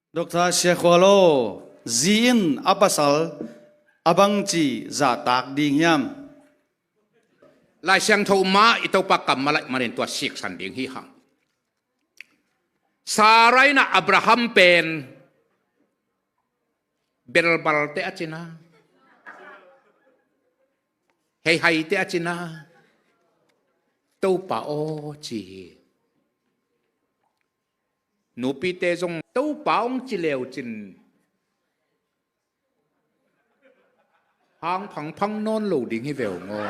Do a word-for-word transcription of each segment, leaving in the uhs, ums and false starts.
Dr. Sia Khual aw, zi in a pasal a bangci zahtak ding hiam? Lai Siangtho mah i Topa kammal ahih manin tua siksan ding hi hang. Sarah in ah Abraham pen belbalte a cina, heihaite a cina, Topa aw ci hi. Nupite zong Topa hong ci leucin hang phangphang nawn lo ding hi ve ung aw.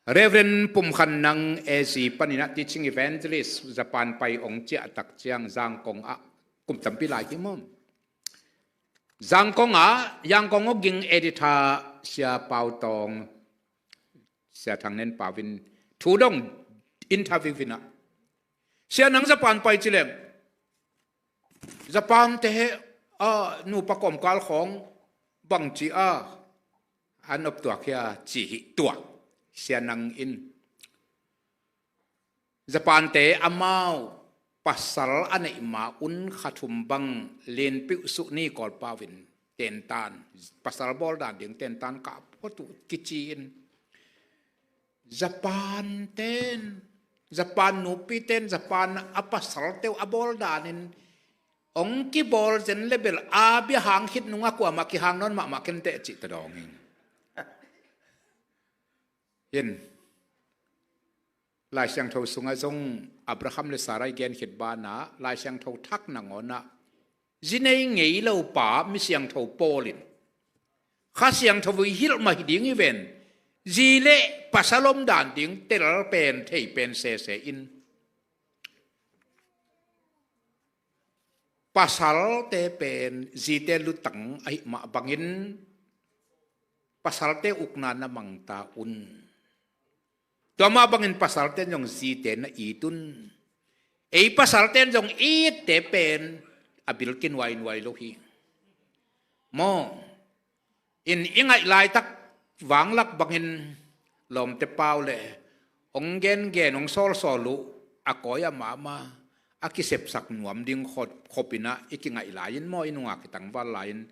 Reverend Pum Khan Nang A C panin ah teaching evangelist Japan pai hong ciah tak ciang Zangkong ah kum tampi lai hi maw. Zangkong ah Yangon Awging editor Sia Pau Tawng, Sia Thang Nen Pau in thu dong interview in ah, Sia, nang Japan pai ci leng, Japan te he a nupa kawmkal khawng bangci a an optuak hia ci hi. Tua Sia Nang in Japan te amau pasal a neih ma un kha thum bang lenpiuh suh ni, Kawlpau in tentan, pasal bawl dan ding tentan kah phot uh kici in, Japan ten, Japan nupi ten Japan a pasal teuh a bawl danin hong kibawl zen le bel a bia hang khit nungah kuamah kihang nawn mahmah kenteh cih tawh dawng hi. Hin Lai Siangtho sungah zong Abraham le Sarai gen khit banah Lai Siangtho thak nangawnah zi nei ngei lo pa mi siangtho pawl in Kha Siangtho i hilh mah hi ding hi ven. Zi le pasal om dan ding tel pen thei pen sese in, pasalte pen zite lutang ahih mah bangin pasalte ukna na mangta un. Tua mah bangin pasalten zong zite na it un. Ei pasalten zong itte pen a bil kinuainuai lo hi. Maw, in i ngaih laitak vanglak bangin lawmte pau le hong gengen hong sawlsawl uh a kawi a mahmah a kisepsak nuam ding khop, khop inah i kingaih lai-in maw, i nungak i tangval lai-in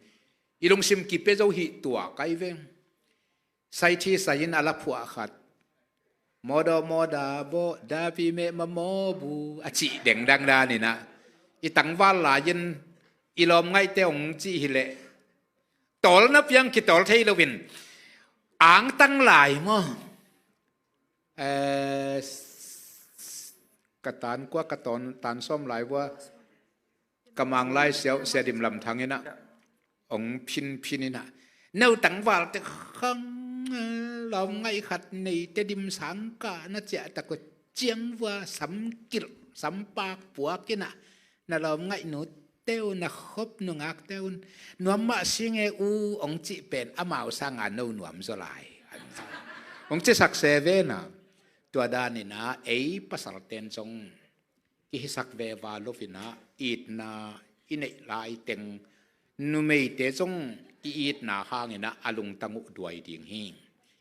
i lungsim kipia zo hi tua kai ve. Saithi sai-in a la phuah khat, mawdaw mawda baw davi meh ma mawbu a cih dengdang dan inah i tangval lai-in i lawm ngaihte hong cih hileh tawlna piang kitawl thei loin angtang lai maw? Eh, ka tan kua, ka tawn, tan sawm lai vua, ka mang lai siau, Sia Dim Lam Thang inah hong phinphin inah, no tangvalte khang lawm ngaih khat neite dim sangkah na ciah tak uh ciang vua samkilh sampak puak inah na lawm ngaih nute uh, na khop nungakte un nuam mah sing e u hong cih pen amau sanga no nuam zaw lai hong cisak se ve na. Tua dan inah ei pasalten zong kihisak veva lo inah itna i neih laiteng numeite zong i itna hang inah a lungtang uh duai ding hi.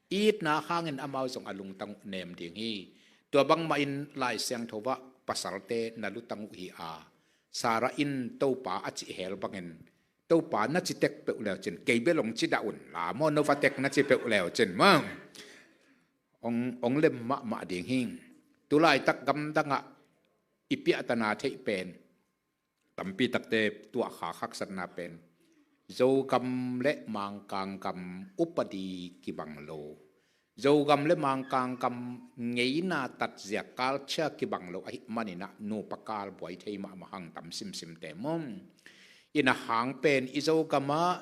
Itna hangin amau zong a lungtang uh nem ding hi. Tua bangmah in Lai Siangtho ah pasalte na lutang uh hi a, Sarah in Topa a cih hel bangin Topa na ci tek peuh leucin kei bel hong ci dah un la maw, no va tek na ci peuh leucin maw, hong, hong lem mahmah ding hi. Tulaitak gamdangah i piahtana theih pen tampi takte tuahkha haksatna pen Zogam le Mangkang gam upadi kibang lo, Zogam le Mangkang gam ngeina tatzia culture kibang lo ahih maninah nupa kal buai thei mahmah hang tam simsimte maw? Inah hang pen i Zogam ah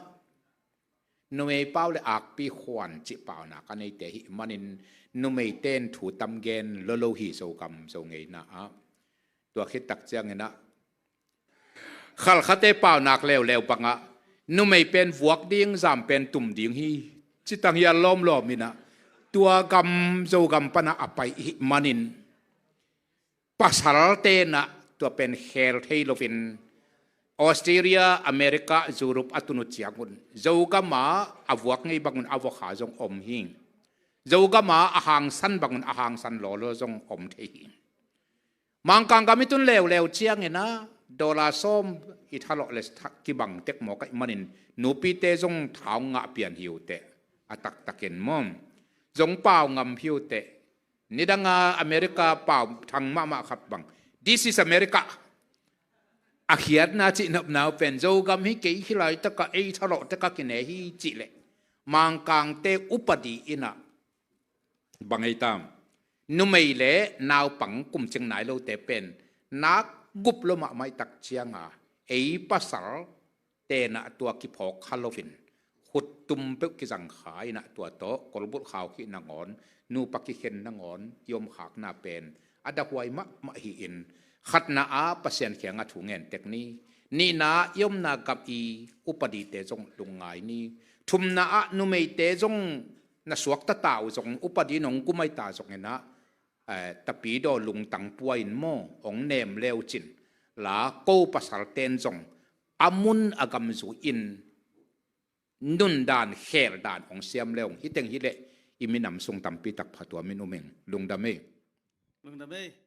numei pau le akpi khuan cih paunak a neite ahih manin numeiten thu tam gen lolo hi Zogam Zo ngeina ah. Tua khit tak cianginah Khalkhate paunak leuleu bangah numei pen vuak ding, zam pen tum ding hi, citang hi a lawmlawm inah tua gam Zogam panah a pai ihih manin pasal tenah tua pen khel thei loin Australia, America, Europe a tun uh ciangun Zogam ah a vuak ngei bangun a vuakha zong om hi. Zogam ah a hangsan bangun a hangsan lawlaw zong om thei hi. Mangkang gam i tun leuleu ciangin ah dollar sawm i thalawh le thak kibang tek mawk ahih manin nupite zong thau ngah pian hi uh teh, a taktakin maw. Zong pau ngam hi uh teh. Nidanga America pau thang mahmah khat bang, "This is America." A khiatna cih nopna uh pen Zogam hi kei hi laitakah ei thalawh tekah kine hi cih leh Mangkangte upadi in ah bang ei tam? Numei le naupang kumcing nai lote pen nak gup lo mahmah i tak cianga ei pasal tenah tua kiphawk kha loin khuttum peuh kizang kha inah tua tawh kolbulh khau khih nangawn, nupa kikhen nangawn i om khakna pen a dahuai mahmah hi-in, khatna ah Pasian kiangah thu ngen tek ni. Nihna ah i omna gam i upadite zong lungngai ni. Thumna ah numeite zong na suakta ta uh zong, upadi nong kumai ta zongin ah, eh, tapidaw lungtang pua in maw, hong nem leucin la ko pasalten zong a mun a gam zui-in nundan kheldan hong siam leu hong hi teng hileh i minam sung tampi tak phatuam in um ing. Lungdam ei. Lungdam ei.